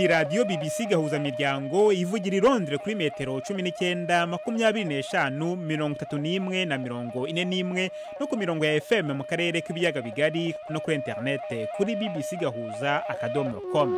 Ni radiyo BBC Gahuzamiryango ivugira i Londres kuri metero 19, 25, 31 na 41, no ku mirongo ya FM mu karere k'ibiyaga bigari, no kuri interinete kuri bbcgahuza.com.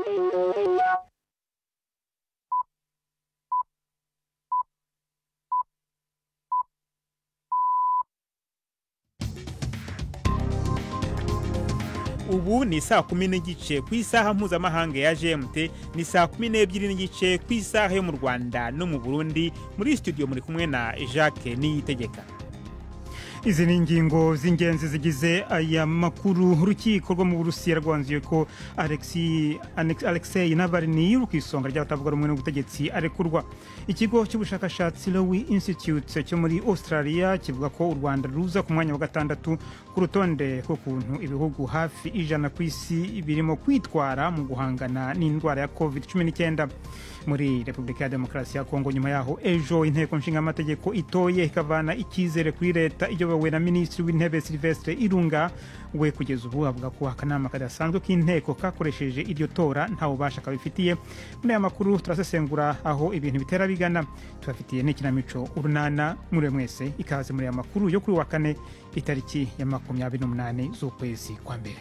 Ubu ni saa 10:30 ku isaha mpuzamahanga ya GMT, ni saa 12:30 ku isaha yo mu Rwanda no mu Burundi. Muri studio muri kumwe na Jacques Niyitegeka. Izi ni ingingo z'ingenzi zigize aya makuru. Urukiko rwo mu Burusiya rwanzuye ko Alexei Navalny uri ku isonga ry'abatavuga rumwe n'ubutegetsi arekurwa. Ikigo cy'ubushakashatsi Lowy Institute cyo muri Australia kivuga ko u Rwanda ruza ku mwanya wa 6 ku rutonde rw'ukuntu ibihugu hafi 100 ku isi birimo kwitwara mu guhangana n'indwara ya COVID-19. Muri Repubulika ya Demokarasi ya Kongo, nyuma yaho ejo inteko nshingamategeko itoye ikavana icyizere kuri leta iyobowe na Minisitiri w'Intebe Sylvestre Ilunga, we kugeza ubu avuga ko akanama kadasanzwe k'inteko kakoresheje iryo tora nta bubasha kabifitiye. Muri aya makuru turasesengura aho ibintu bitera bigana, tubafitiye n'ikinamico Urunana. Muri mwese ikaze muri aya makuru yo kuri wa kane, itariki ya 28 z'ukwezi kwa mbere.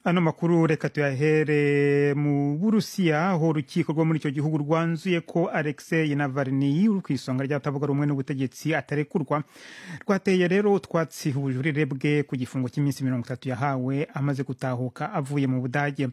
Ano makuru reka tuyahere mu Burusiya, aho urukiko rwo muri icyo gihugu rwanzuye ko Alexei Navalny uri ku isonga ry'abatavuga rumwe n'ubutegetsi atarekurwa. Rwateye rero utwatsi ubujurire bwe ku gifungo cy'iminsi 30 yahawe amaze gutahuka avuye mu Budage.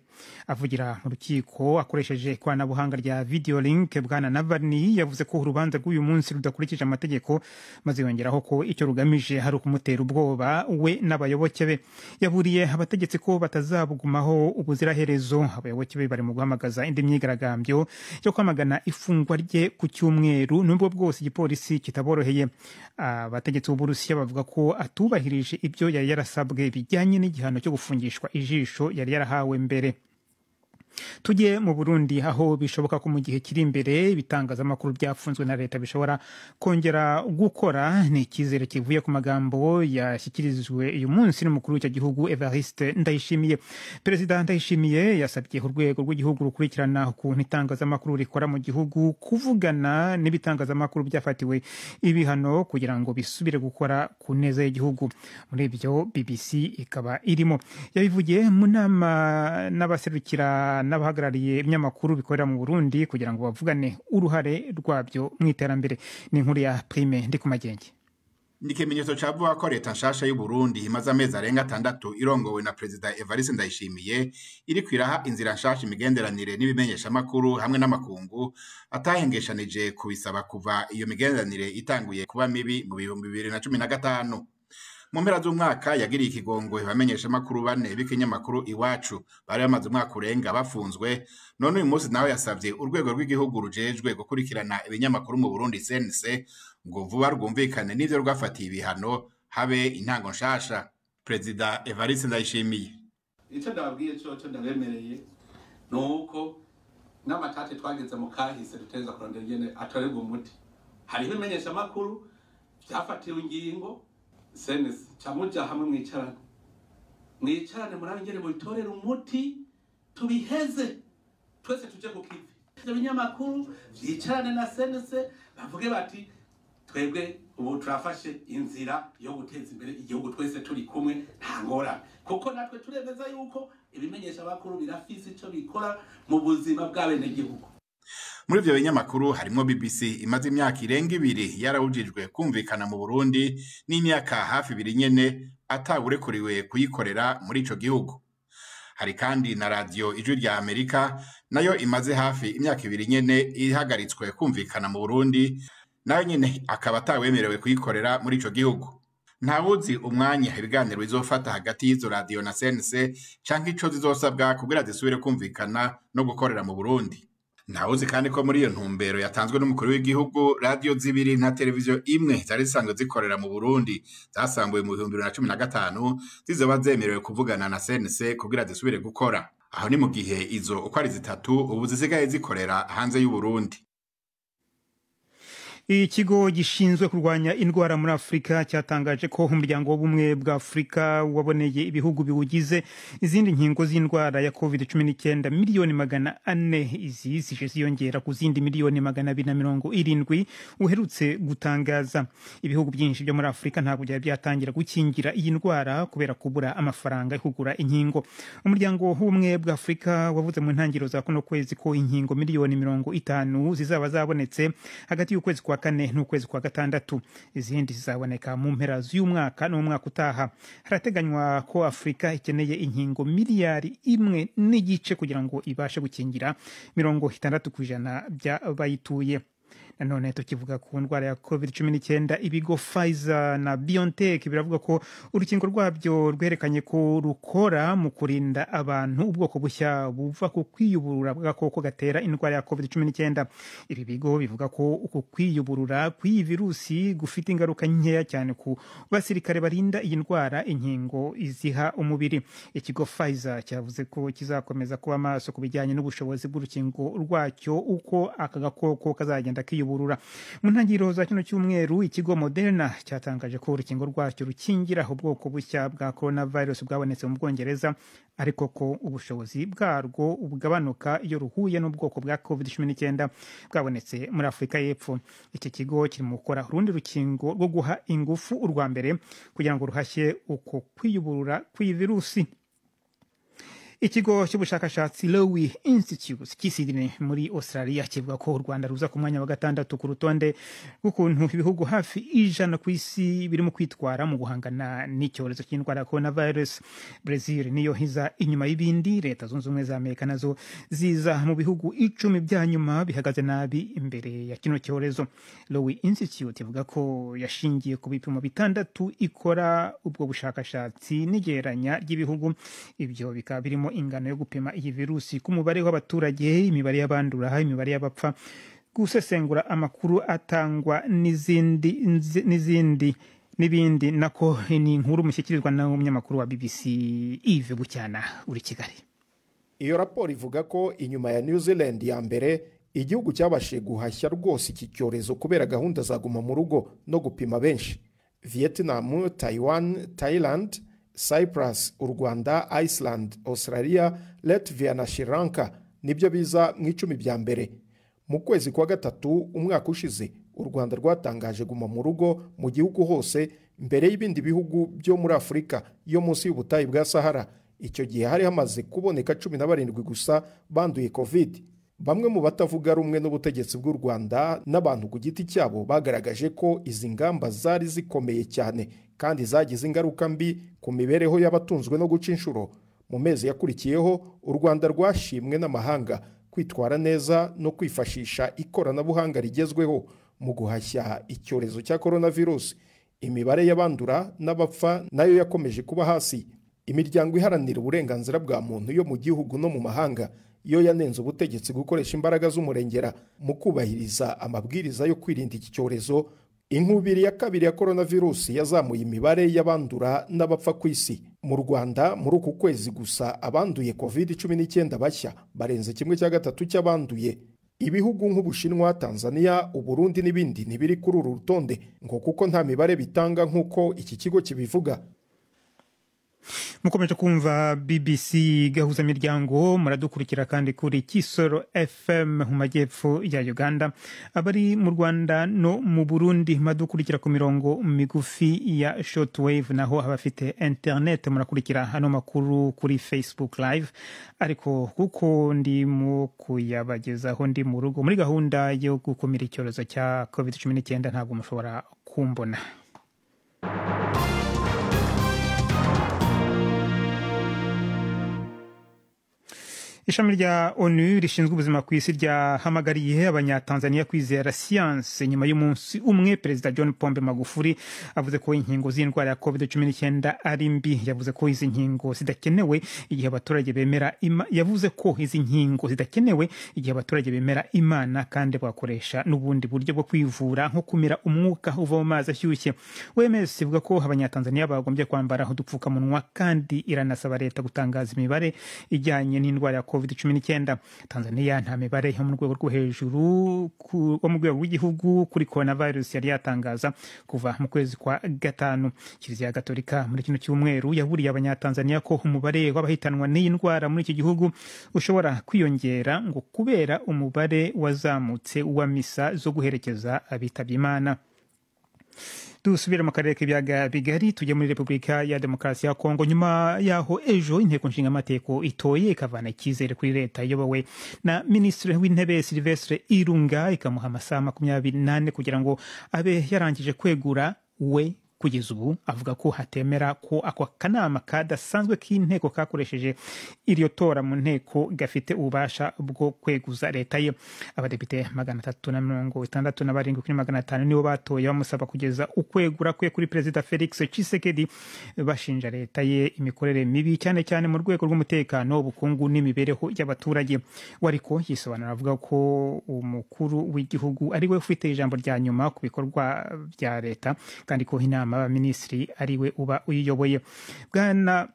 Avugira mu rukiko akoresheje ikoranabuhanga rya video link, bwana Navalny yavuze ko urubanza rw'uyu munsi rudakurikije amategeko, maze yongeraho ko icyo rugamije hari ukumutera ubwoba we n'abayoboke be. Yaburiye abategetsi ko batazabugumaho ubuziraherezo. Abayoboke be bari mu guhamagaza indi myigaragambyo yo kwamagana ifungwa rye ku cyumweru, nubwo bwose igipolisi kitaboroheye. Abategetsi b'Uburusiya bavuga ko atubahirije ibyo yari yarasabwe bijyanye n'igihano cyo gufungishwa ijisho yari yarahawe mbere. Tujye mu Burundi, aho bishoboka ko mu gihe kiri imbere ibitangazamakuru byafunzwe na leta bishobora kongera gukora. Ni icyizere kivuye ku magambo yashyikirijwe uyu munsi n'umukuru w'icyo gihugu Evariste Ndayishimiye. Perezida Ndayishimiye yasabye urwego rw'igihugu rukurikirana ukuntu itangazamakuru rikora mu gihugu kuvugana n'ibitangazamakuru byafatiwe ibihano kugira ngo bisubire gukora ku neza y'igihugu. Muri ibyo BBC ikaba irimo. Yabivugiye mu nama n'abaserukira n'abahagarariye ibinyamakuru bikorera mu Burundi kugira ngo bavugane uruhare rwabyo mu iterambere. Ni inkuru ya Prime Ndikumagenge. Ni ikimenyetso ca vuba ko leta nshasha y'u Burundi imaze amezi arenga 6 irongowe na Perezida Evariste Ndayishimiye iriko iraha inzira nshasha imigenderanire n'ibimenyeshamakuru hamwe n'amakungu atahengeshanije kubisaba kuva iyo migenderanire itanguye kuba mibi mu 2015. Mu mpera z'umwaka yagiriye ikigongwe abamenyeshamakuru 4 b'ikinyamakuru Iwacu bari bamaze umwaka urenga bafunzwe. None uyu munsi nawe yasavye urwego rw'igihugu rujejwe gukurikirana ibinyamakuru mu Burundi CNC ngo vuba rwumvikane n'ivyo rwafatiye ibihano habe intango nshasha. Perezida Evariste Ndayishimiye: Ico ndababwiye coco ndabemereye ni uko n'amatate twageze mu kahise dutegerezwa kurondera ingene atorerwa umuti. Hariho ibimenyeshamakuru vyafatiwe ingingo senesi, camuja hamwe mwicarane mwicarane murabe ingene mubitorera umuti, tubiheze twese tuje ku kivi. Ivyo binyamakuru vyicarane na senese bavuge bati twebwe ubu turafashe inzira yo guteza imbere igihugu twese turi kumwe, nta ngorane, kuko natwe turemeza yuko ibimenyesha bakuru birafise ico bikora mu buzima bw'abenegihugu. Muri ivyo binyamakuru harimwo BBC imaze imyaka irenga 2 yarabujijwe kumvikana mu Burundi, n'imyaka hafi 2 nyene atawurekuriwe kuyikorera muri ico gihugu. Hari kandi na radio Ijwi rya Amerika nayo imaze hafi imyaka 2 nyene ihagaritswe kumvikana mu Burundi, nayo nyene akaba atawemerewe kuyikorera muri ico gihugu. Ntawuzi umwanya ibiganiro bizofata hagati y'izo radio na CNC canke ico zizosabwa kugira zisubire kumvikana no gukorera mu Burundi. Ntawuzi kandi ko muri iyo ntumbero yatanzwe n'umukuru w'igihugu, radio 2 na televiziyo 1 zari zisanzwe zikorera mu Burundi zasambuwe mu 2015 zizoba zemerewe kuvugana na CNC kugira zisubire gukora. Aho ni mu gihe izo uko ari zitatu ubu zisigaye zikorera hanze y'Uburundi. Ikigo gishinzwe kurwanya indwara muri Afurika cyatangaje ko umuryango w'ubumwe bwa Afurika waboneye ibihugu biwugize izindi nkingo z'indwara ya COVID-19 400 miliyoni. Izi zije ziyongera ku zindi 270 miliyoni uherutse gutangaza. Ibihugu byinshi byo muri Afurika ntabwo byari byatangira gukingira iyi ndwara kubera kubura amafaranga yo kugura inkingo. Umuryango w'ubumwe bwa Afurika wavuze mu ntangiriro za kuno kwezi ko inkingo 50 miliyoni zizaba zabonetse hagati y'ukwezi kwa kane n'ukwezi kwa gatandatu, izindi zizaboneka mu mpera z'umwaka n'umwaka utaha. Harateganywa ko Afurika ikeneye inkingo 1.5 miliyari kugira ngo ibashe gukingira 60% by'abayituye. Nanone tukivuga ku ndwara ya COVID-19, ibigo Pfizer na BioNTech biravuga ko urukingo rwabyo rwerekanye ko rukora mu kurinda abantu ubwoko bushya buva ku kwiyuburura bw'agakoko gatera indwara ya COVID-19. Ibi bigo bivuga ko uku kwiyuburura kw'iyi virusi gufite ingaruka nkeya cyane ku basirikare barinda iyi ndwara inkingo iziha umubiri. Ikigo Pfizer cyavuze ko kizakomeza kuba maso ku bijyanye n'ubushobozi bw'urukingo rwacyo uko aka gakoko kazagenda kiyuburura. Mu ntangiriro za kino cyumweru, ikigo Moderna cyatangaje ko urukingo rwacyo rukingira ubwoko bushya bwa coronavirus bwabonetse mu Bwongereza, ariko ko ubushobozi bwarwo bugabanuka iyo ruhuye n'ubwoko bwa COVID-19 bwabonetse muri Afurika y'Epfo. Iki kigo kiri mu gukora urundi rukingo rwo guha ingufu urwa mbere kugira ngo ruhashye uko kwiyuburura kw'iyi virusi. Ikigo cy'ubushakashatsi Lowy Institute cy'i Sydney muri Australia kivuga ko u Rwanda ruza ku mwanya wa gatandatu ku rutonde rw'ukuntu ibihugu hafi 100 ku isi birimo kwitwara mu guhangana n'icyorezo cy'indwara ya coronavirus. Brazil niyo iza inyuma y'ibindi. Leta Zunze Ubumwe za Amerika nazo ziza mu bihugu 10 bya nyuma bihagaze nabi imbere ya kino cyorezo. Lowy Institute ivuga ko yashingiye ku bipimo bitandatu ikora ubwo bushakashatsi n'igereranya ry'ibihugu. Ibyo bikaba birimo ingano yo gupima iyi virusi ku mubare w'abaturage, imibare y'abandura, imibare y'abapfa, gusesengura amakuru atangwa n'izindi n'ibindi. Nako ni inkuru mushyikirizwa n'umunyamakuru wa BBC Yves Bucyana uri Kigali. Iyo raporo ivuga ko inyuma ya New Zealand ya mbere, igihugu cyabashije guhashya rwose iki cyorezo kubera gahunda za guma mu rugo no gupima benshi, Vietnam, Taiwan, Thailand, Cyprus, u Rwanda, Iceland, Australia, Latvia na Sri Lanka nibyo biza mu 10 bya mbere. Mu kwezi kwa gatatu umwaka ushize, u Rwanda rwatangaje guma mu rugo mu gihugu hose mbere y'ibindi bihugu byo muri Afurika yo munsi y'ubutayu bwa Sahara. Icyo gihe hari hamaze kuboneka 17 gusa banduye COVID. Bamwe mu batavuga rumwe n'ubutegetsi bw'u Rwanda n'abantu ku giti cyabo bagaragaje ko izi ngamba zari zikomeye cyane kandi zagize ingaruka mbi ku mibereho y'abatunzwe no guca inshuro. Mu mezi yakurikiyeho, u Rwanda rwashimwe n'amahanga kwitwara neza no kwifashisha ikoranabuhanga rigezweho mu guhashya icyorezo cya coronavirus. Imibare y'abandura n'abapfa nayo yakomeje kuba hasi. Imiryango iharanira uburenganzira bwa muntu yo mu gihugu no mu mahanga yo yanenze ubutegetsi gukoresha imbaraga z'umurengera mu kubahiriza amabwiriza yo kwirinda iki cyorezo. Inkubiri ya kabiri ya coronavirus yazamuye imibare y'abandura n'abapfa ku isi. Mu Rwanda, muri uku kwezi gusa, abanduye COVID-19 bashya barenze kimwe cya gatatu cy'abanduye. Ibihugu nk'Ubushinwa, Tanzania, Uburundi n'ibindi ntibiri kuri uru rutonde ngo kuko nta mibare bitanga nk'uko iki kigo kibivuga. Mukomeje kumva BBC Gahuzamiryango. Muradukurikira kandi kuri Kisoro FM mu majyepfo ya Uganda. Abari mu Rwanda no mu Burundi muradukurikira ku mirongo migufi ya shortwave, naho abafite internet murakurikira hano makuru kuri Facebook Live. Ariko kuko ndimo kuyabagezaho ndi mu rugo muri gahunda yo gukumira icyorezo cya COVID-19, ntabwo mushobora kumbona. Ishami rya ONU rishinzwe ubuzima ku isi ryahamagariye Abanyatanzaniya kwizera siyanse nyuma y'umunsi umwe Perezida John Pombe Magufuli avuze ko inkingo z'indwara ya COVID-19 ari mbi. Yavuze ko izi nkingo zidakenewe igihe abaturage bemera yavuze ko izi nkingo zidakenewe igihe abaturage bemera Imana kandi bagakoresha n'ubundi buryo bwo kwivura, nko kumira umwuka uva mu mazi ashyushye. OMS ivuga ko Abanyatanzaniya bagombye kwambara udupfukamunwa, kandi iranasaba leta gutangaza imibare ijyanye n'indwara ya COVID-19. Tanzania nta mibare yo mu rwego rwo hejuru wo mu rwego rw'igihugu kuri coronavirus yari yatangaza kuva mu kwezi kwa gatanu. Kiliziya Gatolika muri kino cyumweru yaburiye Abanyatanzaniya ko umubare w'abahitanwa n'iyi ndwara muri iki gihugu ushobora kwiyongera, ngo kubera umubare wazamutse wa misa zo guherekeza abitabye Imana. Dusubire mu karere k'ibiyaga bigari, tujye muri Repubulika ya Demokarasi ya Kongo. Nyuma yaho ejo inteko nshingamategeko itoye ikavana icyizere kuri leta iyobowe na Minisitiri w'Intebe Sylvestre Irunga, ikamuha amasaha 24 kugira ngo abe yarangije kwegura, we kugeza ubu avuga ko hatemera ko ako kanama kadasanzwe k'inteko kakoresheje iryo tora mu nteko gafite ububasha bwo kweguza leta ye. Abadepite 367 kuri 500 nibo batoye bamusaba kugeza ukwegura kwe kuri Perezida Felix Tshisekedi, bashinja leta ye imikorere mibi, cyane cyane mu rwego rw'umutekano, ubukungu n'imibereho y'abaturage. We ariko yisobanura avuga ko umukuru w'igihugu ari we ufite ijambo rya nyuma ku bikorwa bya leta, kandi ko inama y'abaminisitiri ari we uba uyiyoboye. Bwana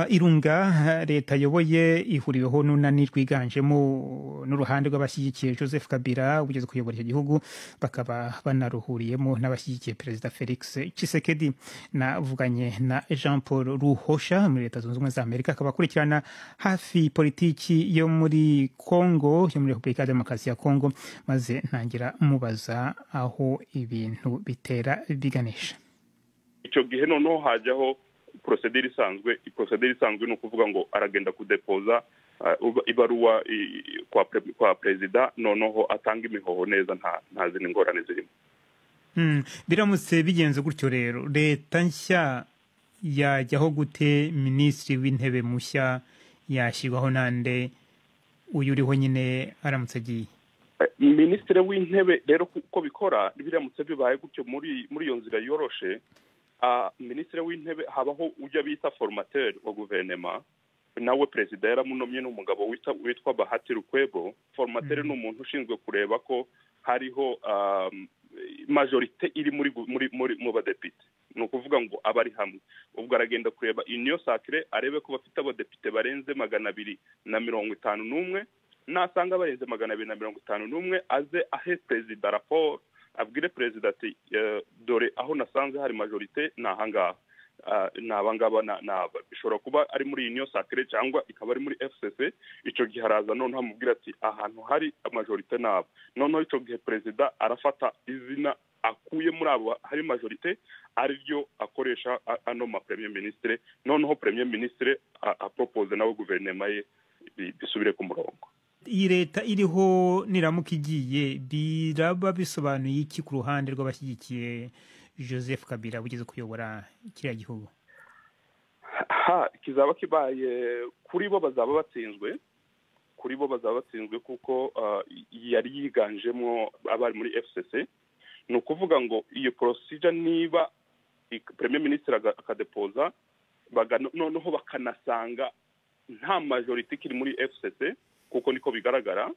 Irunga, leta ayoboye ihuriweho n'unani rwiganjemo n'uruhande rw'abashyigikiye Joseph Kabila ugeze kuyobora icyo gihugu, bakaba banaruhuriyemo n'abashyigikiye Perezida Felix Tshisekedi. Navuganye na Jean Paul Ruhosha muri Leta Zunze Ubumwe za Amerika, akaba akurikirana hafi politiki yo muri Congo, yo muri Repubulika ya Demokarasi ya Congo, maze ntangira mubaza aho ibintu bitera biganisha. Icyo gihe noneho hajyaho procédure isanzwe. Procédure isanzwe ni ukuvuga ngo aragenda kudepoza ibaruwa kwa perezida, noneho atanga imihoho neza, nta zindi ngorane zirimo. Biramutse bigenze gutyo rero, leta nshya yajyaho gute? Minisitiri w'Intebe mushya yashyirwaho nande, uyu uriho nyine aramutse agiye? Minisitiri w'Intebe rero, uko bikora, biramutse bibaye gutyo muri iyo nzira yoroshe, Minisitiri w'Intebe habaho ujya bita formateur wa guverinoma. Nawe perezida yaramunomye, ni umugabo witwa Bahati Lukwebo. Formateur ni umuntu ushinzwe kureba ko hariho majorité iri muri mu badepite, ni ukuvuga ngo abari hamwe. Ubwo aragenda kureba Union Sacrée, arebe ko bafite abadepite barenze 251. Nasanga barenze 251, aze ahe perezida raporo, abwire perezida ati: "Dore aho nasanze hari majorité, ni ahangaha, ni abangaba." Naba bishobora kuba ari muri Union Sacrée cyangwa ikaba ari muri FCC. Icyo gihe araza noneho amubwira ati: "Ahantu hari majorité nabo." Noneho icyo gihe perezida arafata izina akuye muri abo hari majorité, ariryo akoresha anoma premier ministre. Noneho premier ministre apropose nawe guverinoma ye, bisubire ku murongo. Iyi leta iriho niramuka igiye, biraba bisobanuye iki ku ruhande rw'abashyigikiye Joseph Kabila ugeze kuyobora kiriya gihugu? Ha, kizaba kibaye kuri bo bazaba batsinzwe, kuri bo bazaba batsinzwe, kuko yari yiganjemo abari muri FCC. Ni ukuvuga ngo iyo procedure, niba premier ministre akadepoza, noneho bakanasanga nta majorité ikiri muri FCC, kuko niko bigaragara,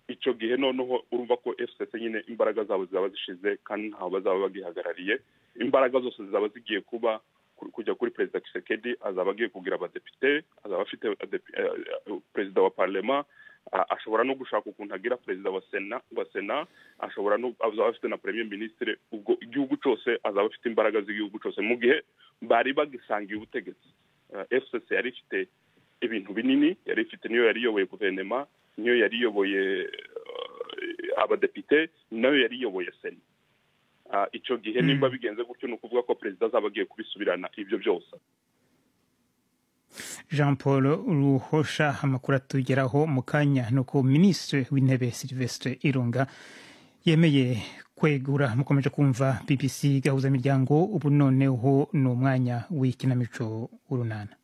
icyo gihe noneho urumva ko FCC nyine imbaraga zabo zaba zishize, kandi ntaho bazaba bagihagarariye. Imbaraga zose zaba zigiye kuba kujya kuri Perezida Tshisekedi. Azaba agiye kugira abadepite, azaba afite perezida wa parlement, ashobora no gushaka ukuntu agira perezida wa sena, ashobora no azaba afite na premier ministre. Ubwo igihugu cyose azaba afite imbaraga z'igihugu cyose. Mu gihe bari bagisangiye ubutegetsi, FCC yari ifite ibintu binini, yari ifite, niyo yari iyoboye guverinoma, niyo yari iyoboye abadepite, nayo yari iyoboye sena. Icyo gihe nimba bigenze gutyo, ni ukuvuga ko perezida azaba agiye kubisubirana ibyo byose. Jean Paul Ruhosha. Amakuru atugeraho mu kanya ni uko Minisitiri w'Intebe Sylvestre Irunga yemeye kwegura. Mukomeje kumva BBC Gahuzamiryango. Ubu noneho ni umwanya w'ikinamico Urunana.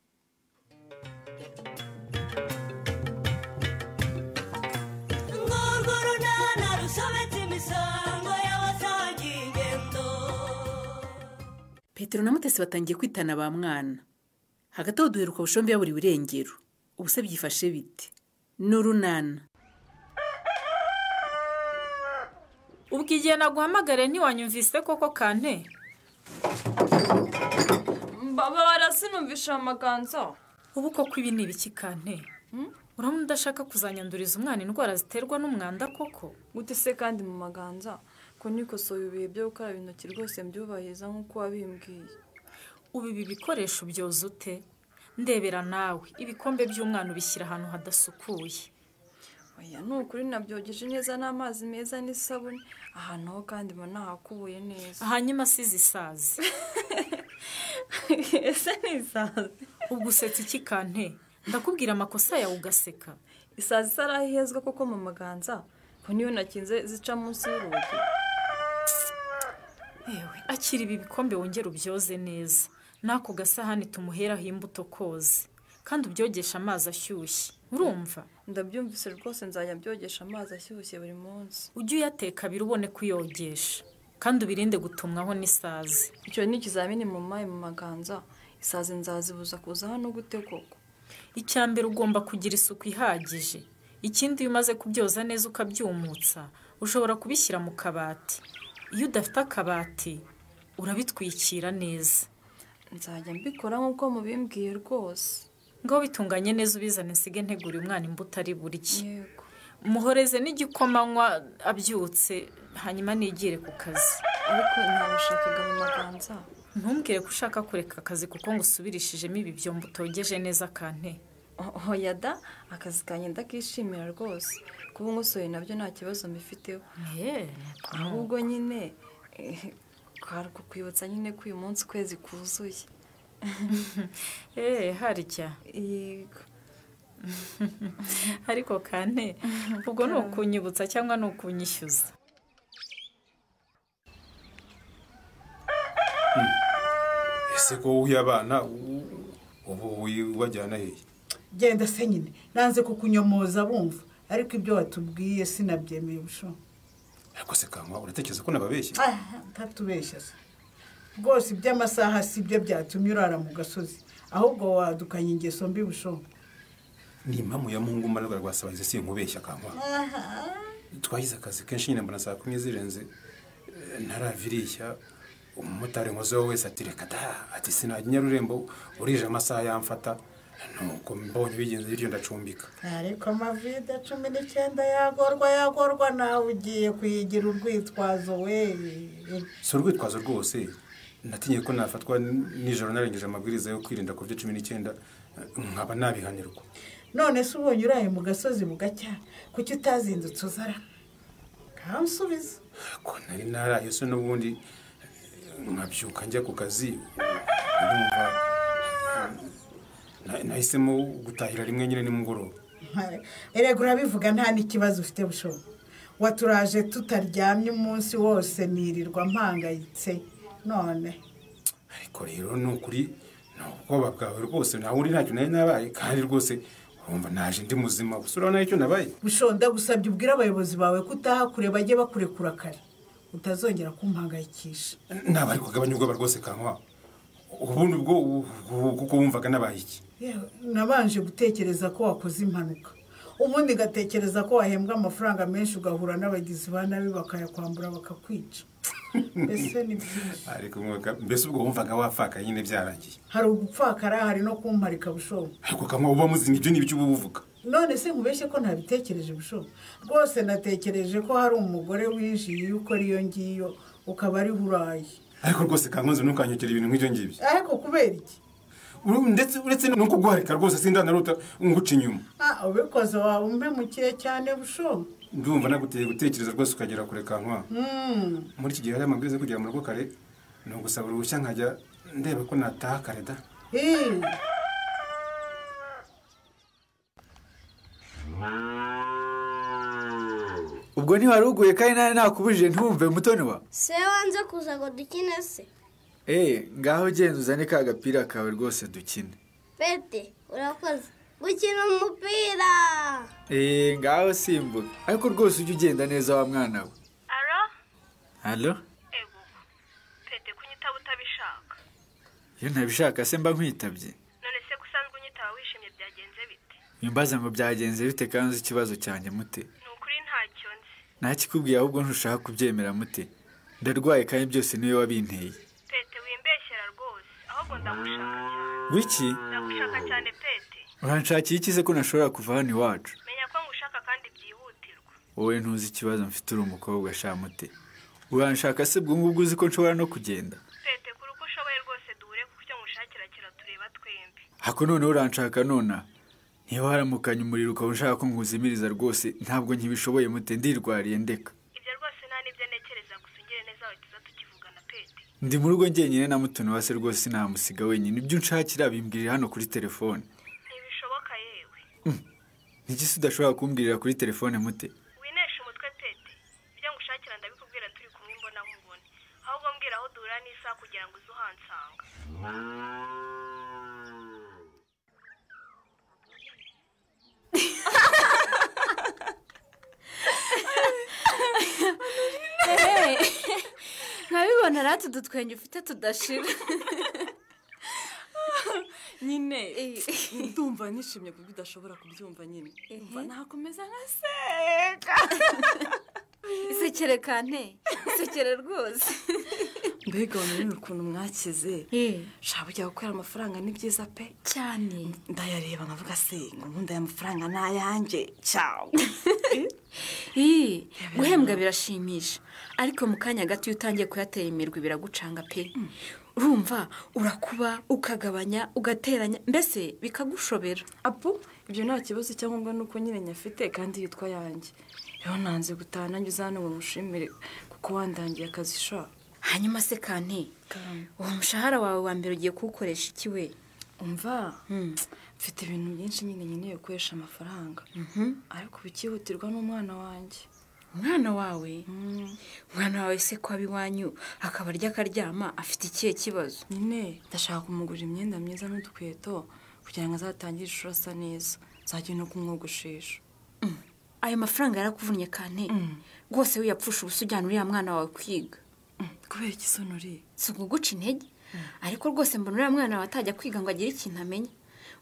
Nsobetse imisango y'abasangiye ingendo. Petero na Mutesi batangiye kwitana ba mwana. Hagati aho duheruka Bushombe yaburiwe irengero. Ubuse byifashe bite? N'urunana. Ubwo igihe naguhamagare ntiwanyumvise koko Kante? Mbabara sinumvisha amaganza. Ubu koko ibi ni ibiki Kante? Urabona udashaka kuzanyanduriza umwana indwara ziterwa n'umwanda koko? Gute se kandi mu maganza ko nikosoye ibihe byo gukaraba intoki rwose mbyubahiriza nk'uko wabimbwiye. Ubu ibi bikoresho byoza ute? Ndebera nawe ibikombe by'umwana ubishyira ahantu hadasukuye. Oya ni ukuri nabyogeje neza n'amazi meza n'isabune, ahantu ho kandi mbona hakubuye neza. Hanyuma size isazi. Ese ni isazi? Ubwo usetse iki Kante? Ndakubwira amakosa yawe ugaseka. Isazi isarahezwa koko mu maganza ko niyo nakinze zica munsi y'urugi. Ewe akira ibi bikombe wongere ubyoze neza. Nako gasahani tumuheraho imbuto koze kandi ubyogesha amazi ashyushye. Urumva? Ndabyumvise rwose nzajya mbyogesha amazi ashyushye buri munsi. Ujye uyateka abiri ubone kuyogesha kandi ubirinde gutumwaho n'isazi. Icyo ni ikizamini mu mayi mu maganza, isazi nzazibuza kuza hano gute koko? Icya mbere ugomba kugira isuku ihagije. Ikindi iyo umaze kubyoza neza ukabyumutsa ushobora kubishyira mu kabati. Iyo udafite akabati urabitwikira neza. Nzajya mbikora nk'uko mubimbwiye rwose. Ngaho bitunganye neza ubizane nsige ntegure umwana imbuto ari burye. Yego. Muhoreze n'igikomanywa abyutse hanyuma nigire ku kazi. Ariko ntabashakaga mu maganza. Ntumbwire ko ushaka kureka akazi kuko ngusubirishijemo ibi byombo utogeje neza Kante. Oya da, akazi kanjye ndakishimira rwose. Kuba nkosoye nabyo nta kibazo mbifiteho. Ahubwo nyine kwari kukwibutsa nyine ko uyu munsi ukwezi kuzuye. Harya. Yego. Ariko Kante, ubwo ni ukunyibutsa cyangwa ni ukunyishyuza? Ese ko uhuye abana ubu ubajyana hehe? Genda se nyine nanze kukunyomoza bumva, ariko ibyo watubwiye sinabyemeye Busho. Ariko se Kankwa uratekereza ko nababeshye? Ntatubeshya se rwose, iby'amasaha si byo byatumye urara mu gasozi, ahubwo wadukanye ingeso mbi Busho. Ni impamvu ya Mungu mbarwa rwasabahize sinkubeshya Kankwa. Twagize akazi kenshi nyine mbona saa 10 zirenze ntaravirishya. Umumotari nkozeho wese ati reka da, ati sinajya Nyarurembo urije amasaha yamfata, nuko mbonye bigenze bityo ndacumbika. Ariko amavide 19 yagorwa yagorwa nawe ugiye kuyigira urwitwazo we. Si urwitwazo rwose, natinye ko nafatwa nijoro narengeje amabwiriza yo kwirinda covid 19 nkaba nabihanirwa. None se ubonye uraye mu gasozi bugacya kuki utazindutse uzara? Kansubiza. Ko nari naraye se n'ubundi nkabyuka njya ku kazi, urumva nahisemo gutahira rimwe nyine nimugoroba. Erega urabivuga nta n'ikibazo ufite Busho. Waturaje tutaryamye umunsi wose nirirwa mpangayitse none. Ariko rero ni ukuri ni ubwoba bwawe rwose, nawe uri ntacyo nari nabaye kandi rwose urumva naje ndi muzima gusa urabona icyo nabaye. Busho ndagusabye ubwire abayobozi bawe ko utaha kure bajye bakurekura kare. Utazongera kumpangayikisha. Naba ariko gabanya ubwoba rwose Kankwa. Ubundi ubwo kuko wumvaga nabaye iki? Nabanje gutekereza ko wakoze impanuka. Ubundi gatekereza ko wahembwa amafaranga menshi ugahura n'abagizi ba nabi bakayakwambura bakakwica. Ese ni byinshi. Ariko mbese ubwo wumvaga wafaka nyine byarangiye. Hari ugupfakara hari no kumparika Busho. Ariko Kankwa uba muzima ibyo nibyo uba uvuga. None se nkubeshye ko ntabitekereje Busho? Rwose natekereje ko hari umugore winjiye ukora iyo ngiyo ukaba ari huraye. Ariko rwose Kankunze ntukanyokere ibintu nk'ibyo ngibyo. Ariko kubera iki? Ndetse uretse no kuguharika rwose sindanaruta nguca inyuma. Ubikoze waba umpemukiye cyane Busho. Ndumva naguteye gutekereza rwose ukagera kure Kankwa. Muri iki gihe hari amabwiriza yo kugera mu rugo kare, ni ugusaba uruhushya nkajya ndeba ko nataha kare da. Ubwo ntiwaruguye kandi nari nakubujije ntumve Mutoni wa? Se wanze kuza ngo dukine se? Ngaho genda uzane ka gapira kawe rwose dukine. Pete urakoze. Gukina umupira. Ngaho simbuka. Ariko rwose ujye ugenda neza wa mwana we. Alo? Alo? Ego. Pete kunyitaba utabishaka. Iyo ntabishaka se mba nkwitabye. None se kusanzwe unyitaba wishimye byagenze bite? Wimbaza ngo byagenze bite kandi uzi ikibazo cyanjye mute? Ni ukuri ntacyo nzi. Ntakikubwiye ahubwo ntushaka kubyemera mute. Ndarwaye kandi byose niwe wabinteye. Pete wimbeshyera rwose, ahubwo ndagushaka cyane. Wiki? Ndagushaka cyane Pete. Uranshakiye iki se ko nashobora kuva hano iwacu? Menya ko ngushaka kandi byihutirwa. Wowe ntuzi ikibazo mfite uri umukobwa sha mute. Uranshaka se bwo ngubwo uzi ko nshobora no kugenda? Pete kuri uko ushoboye rwose duhure kuko icyo ngushakira kiratureba twembi. Hako none uranshaka nona. Niba waramukanye umuriro ukaba ushaka ko nkuzimiriza rwose ntabwo nkibishoboye mute ndirwariye ndeka. Ibyo rwose nta nibyo ntekereza gusa ungire neza wahita tukivugana Pete. Ndi mu rugo njyenyine na Mutoni wase rwose sinamusiga wenyine. Ibyo unshakira bimbwirira hano kuri telefone. Ntibishoboka yewe. Niki se udashobora kumbwirira kuri telefone mute? Winesha umutwe Pete. Ibyo ngushakira ndabikubwira turi kumwe imbona nkubone. Ahubwo mbwira aho duhura n'isaha kugira ngo uze uhansanga. Nkabibona rati udutwenge ufite tudashira. Nyine ndumva nishimye kuko udashobora kubyumva nyine. Umva nakomeza nkaseka. Isekere kante, isekere rwose. Mbega wamenye ukuntu mwakize. Shaba ujya gukorera amafaranga ni byiza pe. Cyane. Ndayareba nkavuga se ngo ubundi aya mafaranga ni ayanjye. Ciao. Guhembwa birashimisha ariko mu kanya gato iyo utangiye kuyatera imirwi biragucanga pe. Urumva urakuba ukagabanya ugateranya mbese bikagushobera. Apu ibyo nta kibazo cyangwa nuko nyine nyafite kandi yitwa yanjye. Rero nanze gutaha nanjye uzana ngo ngushimire kuko wandangiye akazi sha. Hanyuma se kante uwo mushahara wawe wa mbere ugiye kuwukoresha iki we? Umva mfite ibintu byinshi nyine nkeneye gukoresha amafaranga. Ariko bikihutirwa n'umwana wanjye. Umwana wawe? Umwana wawe se ko abiwanyu akaba arya akaryama afite ikihe kibazo? Nyine ndashaka kumugurira imyenda myiza n'udukweto kugira ngo azatangire ishuri asa neza, nzajye no kumwogoshesha. Ayo mafaranga yarakuvunnye kante. Rwose wiyapfusha ubusa ujyana uriya mwana wawe kwiga. Kubera iki sonori? Si ukuguca intege ariko rwose mbona uriya mwana wawe atajya kwiga ngo agire ikintu amenya.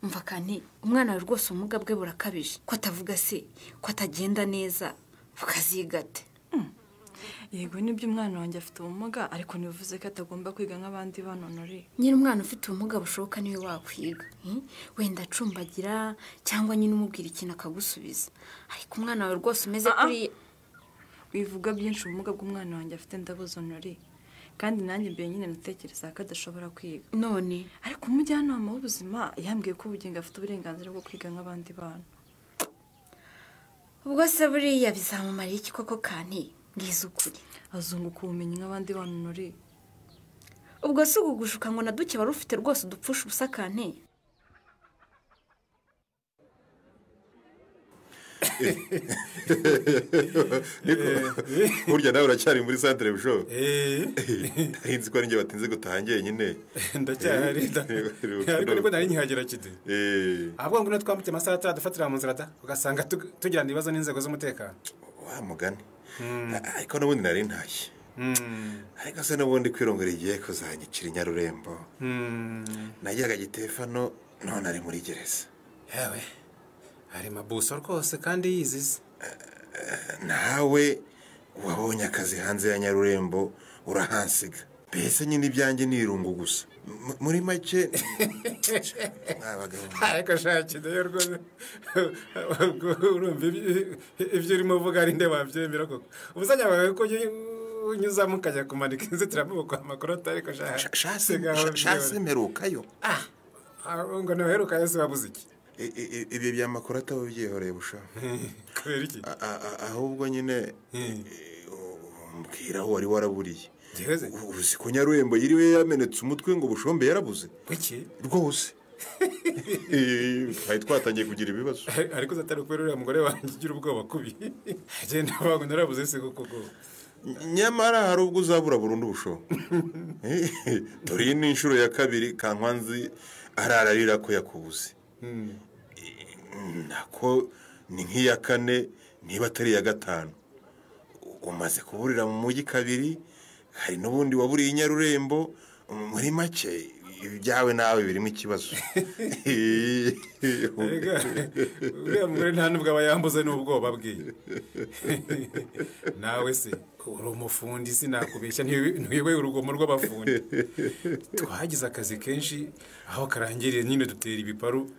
Umva kante umwana wawe rwose ubumuga bwe burakabije. Ko atavuga se, ko atagenda neza, bukazigate. Yego nibyo umwana wanjye afite ubumuga ariko ntibivuze ko atagomba kwiga nk'abandi bana nori. Nyine umwana ufite ubumuga bushoboka niwe wakwiga. Wenda acumbagira cyangwa nyine umubwira ikintu akagusubiza. Ariko umwana wawe rwose umeze kuri wivuga byinshi ubumuga bw'umwana wanjye afite ndabuzo nori. Kandi nanjye mbere nyine natekereza ko adashobora kwiga. None ariko umujyanama w'ubuzima yambwiye ko ubugingo afite uburenganzira bwo kwiga nk'abandi bana. Ubwo se buriya bizamumarira iki koko kanti? Ngize ukuri. Azunguka ubumenyi nk'abandi bana nori. Ubwo se ugugushuka ngo na duke wari ufite rwose udupfusha ubusa kante? Burya nawe uracyari muri centre busho. Nzi ko ari njye batinze gutaha njyenyine. Ndacyari da. Ariko nibwo nari nkihagera kide. Ahubwo ngo twambutse amasaha ataradufatira mu nzira da ugasanga tugirana ibibazo n'inzego z'umutekano. Wa mugani. Ariko n'ubundi nari ntashye. Ariko se n'ubundi kwirongora igiye kuzanyicira Inyarurembo. Najyaga Gitefano none ari muri gereza. Yewe. Hari mabuso rwose kandi yizize. Nawe wabonye akazi hanze ya Nyarurembo urahansiga. Mbese nyine ibyanjye ni irungu gusa. Muri make ariko shaki dayo rwose urumva ibyo urimo uvuga ari nde wabyemera koko. Ubuzanya bawe ko unyuzamo ukajya kumanika inzitiramibu kwa makorota ariko shase mperukayo. Ngo ntuherukayo se wabuze iki? Ibyo bya makorota ubyihoreye busha. Kubera iki? Ahubwo nyine mbwira aho wari waraburiye. Uzi ko Nyarurembo yiriwe yamenetse umutwe ngo bushombe yarabuze. Kuki? Rwose. Twari twatangiye kugira ibibazo. Ariko zatari kubera uriya mugore wanjye ugira ubwoba kubi. Agenda avuga ngo narabuze se koko. Nyamara hari ubwo uzabura burundu busho. Dore ni inshuro ya kabiri Kankwanzi arararira ko yakubuze. Nako ni nk'iya kane niba atari iya gatanu. Umaze kuburira mu mujyi kabiri, hari n'ubundi waburiye i Nyarurembo. Muri make ibyawe nawe birimo ikibazo. Uriya mugore nta nubwo aba yambuze n'ubwoba bwe. Nawe se uri umufundi, sinakubeshya ntiwiwe urugomo rw'abafundi. Twagize akazi kenshi aho karangiriye nyine dutera ibiparu.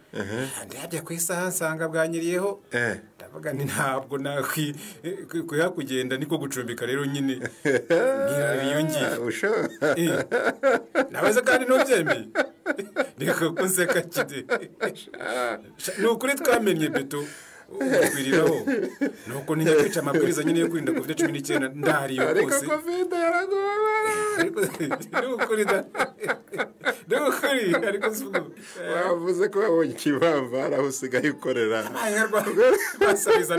Ndajya ku isaha nsanga bwanyiriyeho. Ndavuga nti ntabwo kugenda niko gucumbika rero nyine nirariyongiye. Nabaze kandi ntubyemeye. Reka ko nseka kide. Ni ukuri twamenye beto ukwiriraho. Nuko ntinya kwica amabwiriza nyine yo kwirinda COVID-19 ndahari yo Ariko kose. Covid yaragobara. Ni ukuri da. Ni ukuri ariko si ubwo. Wavuze ko wabonye ikibambara aho usigaye ukorera. Basabiza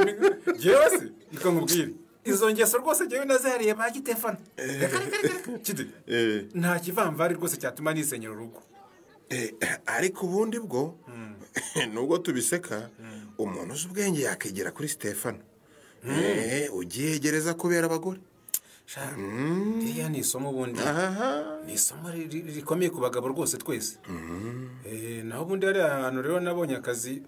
jewe se niko nkubwire. Izo ngeso rwose jewe nazihariye ba Gitefano. Reka reka reka kide. Nta kivamvari rwose cyatuma nisenyera urugo. Ariko ubundi bwo nubwo tubiseka, umuntu uzi ubwenge yakigera kuri Stefano. Ugiye gereza kubera abagore. Iriya ni isomo ubundi. Ni isomo rikomeye ku bagabo rwose twese. Naho ubundi hari ahantu rero nabonye akazi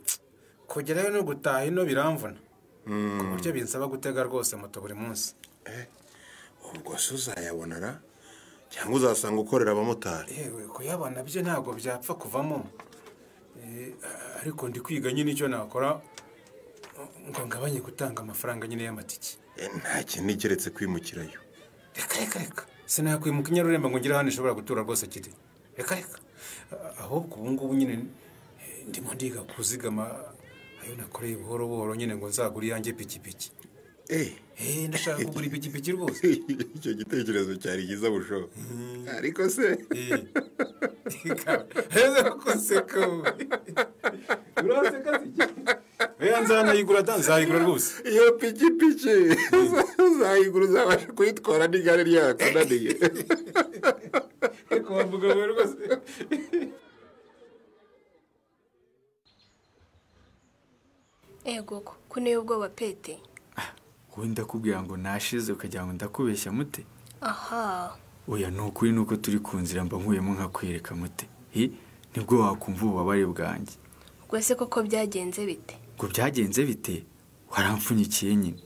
kugerayo no gutaha ino biramvuna. Ku buryo binsaba gutega rwose moto buri munsi. Ubwo se uzayabonara cyangwa uzasanga ukorera abamotari? Yewe kuyabona byo ntabwo byapfa kuvamo. Ariko ndi kwiga nyine icyo nakora ngo ngabanye gutanga amafaranga nyine y'amatike. Nta kintu keretse kwimukirayo. Reka reka reka. Sinakwimuka i Nyarurembo ngo ngire ahantu nshobora gutura rwose kide. Reka reka. Ahubwo ubu ngubu nyine ndimo ndiga kuzigama ayo nakoreye buhoro buhoro nyine ngo nzagure iyanjye pikipiki. Ndashaka kugura ipikipiki rwose. Icyo gitekerezo cyari cyiza busho. Ariko se heza kuseka. Uraseka se? Oya nzanayigura da, nzayigura rwose. Iyo pikipiki uzayigura uzabasha kuyitwara n'igare ryakunaniye. Ariko wavuga wowe rwose. Ego ko niyo ubwoba pete. Wowe ndakubwira ngo nashize ukagira ngo ndakubeshya mute? Aha. Oya ni ukuri nuko turi ku nzira mba nkuyemo nkakwereka mute. Nibwo wakumva ububabare bwanjye. Ubwo se koko byagenze bite? Ngo byagenze bite? Warampfunyikiye nyine.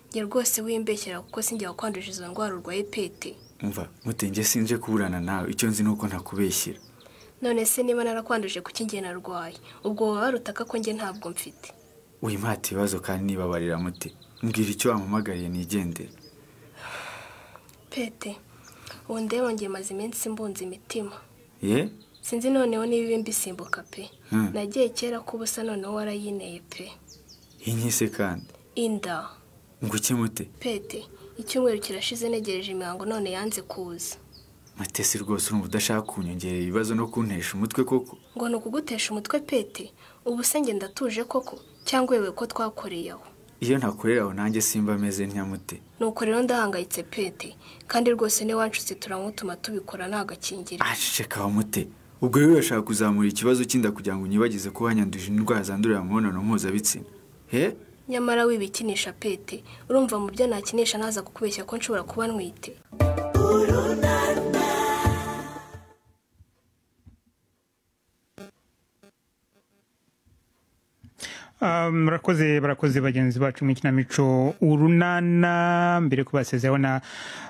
Njye rwose wimbeshyera kuko sinjya wakwanduje izo ndwara urwaye pete. Umva mute, njye sinje kuburana nawe, icyo nzi nuko ntakubeshyira. None se niba narakwanduje kuki njye narwaye? Ubwo waba warutaka ko njye ntabwo mfite. Wimpata ibibazo kandi nibabarira mute. Mbwira icyo wampamagariye nigendere. Pete, ubu ndeba ngiye maze iminsi mbunze imitima. Ye? Sinzi noneho niba ibi mbisimbuka pe. Nagiye kera ko ubusa noneho warayineye pe. Inkise kandi? Inda. Ngo iki mute? Pete, icyumweru kirashize negereje imihango none yanze kuza. Matesi rwose urumva udashaka kunyongerera ibibazo no kuntesha umutwe koko? Ngo ni ukugutesha umutwe pete? Ubu se njye ndatuje koko cyangwa wewe ko twakoreye aho? Iyo ntakorera aho nanjye simba meze ntya mute. Nuko rero ndahangayitse pete, kandi rwose ni wanshutse turamutuma tubikora nta gakingirizo. Aceceka wa mute. Ubwo rero urashaka kuzamura ikibazo cy'inda kugira ngo unyibagize ko wanyanduje indwara zandurira mu mibonano mpuzabitsina. He? Nyamara wibikinisha pete, urumva mu byo nakinisha naza kukubeshya ko nshobora kuba ntwite. Murakoze, barakoze bagenzi bacu mu ikinamico Urunana. Mbere kubasezeho na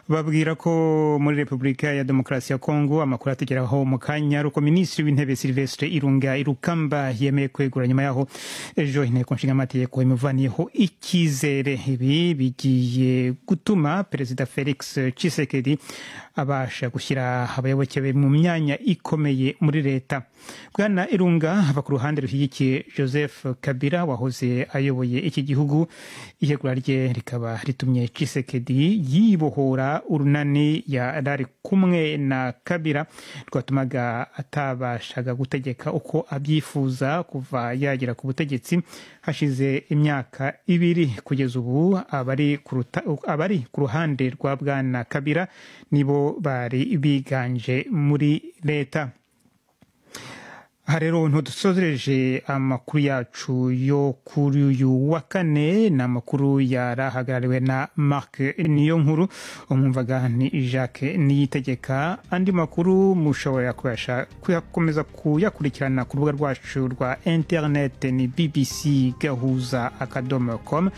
babwira ko muri Repubulika ya Demokarasi ya Kongo amakuru atugeraho mu kanya ari uko Minisitiri w'Intebe Sylvestre Irunga Irukamba yemeye kwegura nyuma yaho ejo inteko nshingamategeko imuvaniyeho icyizere. Ibi bigiye gutuma Perezida Felix Tshisekedi abasha gushyira abayoboke be mu myanya ikomeye muri leta. Bwana Irunga ava ku ruhande rushyigikiye Joseph Kabila wahoze ayoboye iki gihugu. Iyegura rye rikaba ritumye Tshisekedi yibohora urunani yari kumwe na Kabila rwatumaga atabashaga gutegeka uko abyifuza kuva yagera ku butegetsi hashize imyaka 2. Kugeza ubu abari ku ruhande rwa Bwana Kabila nibo bari biganje muri leta. Aha rero ntudusozereje amakuru yacu yo kuri uyu wa kane. Ni amakuru yarahagarariwe na Mark Niyo Nkuru, umwumvaga ni Jacques Niyitegeka. Andi makuru mushobora kuyakomeza kuyakurikirana ku rubuga rwacu rwa interineti, ni bbcgahuza.com.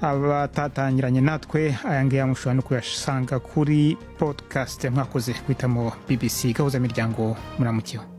Abatatangiranye natwe, aya ngaya mushobora no kuyasanga kuri podcast. Mwakoze guhitamo BBC Gahuza Miryango, muramukiwe.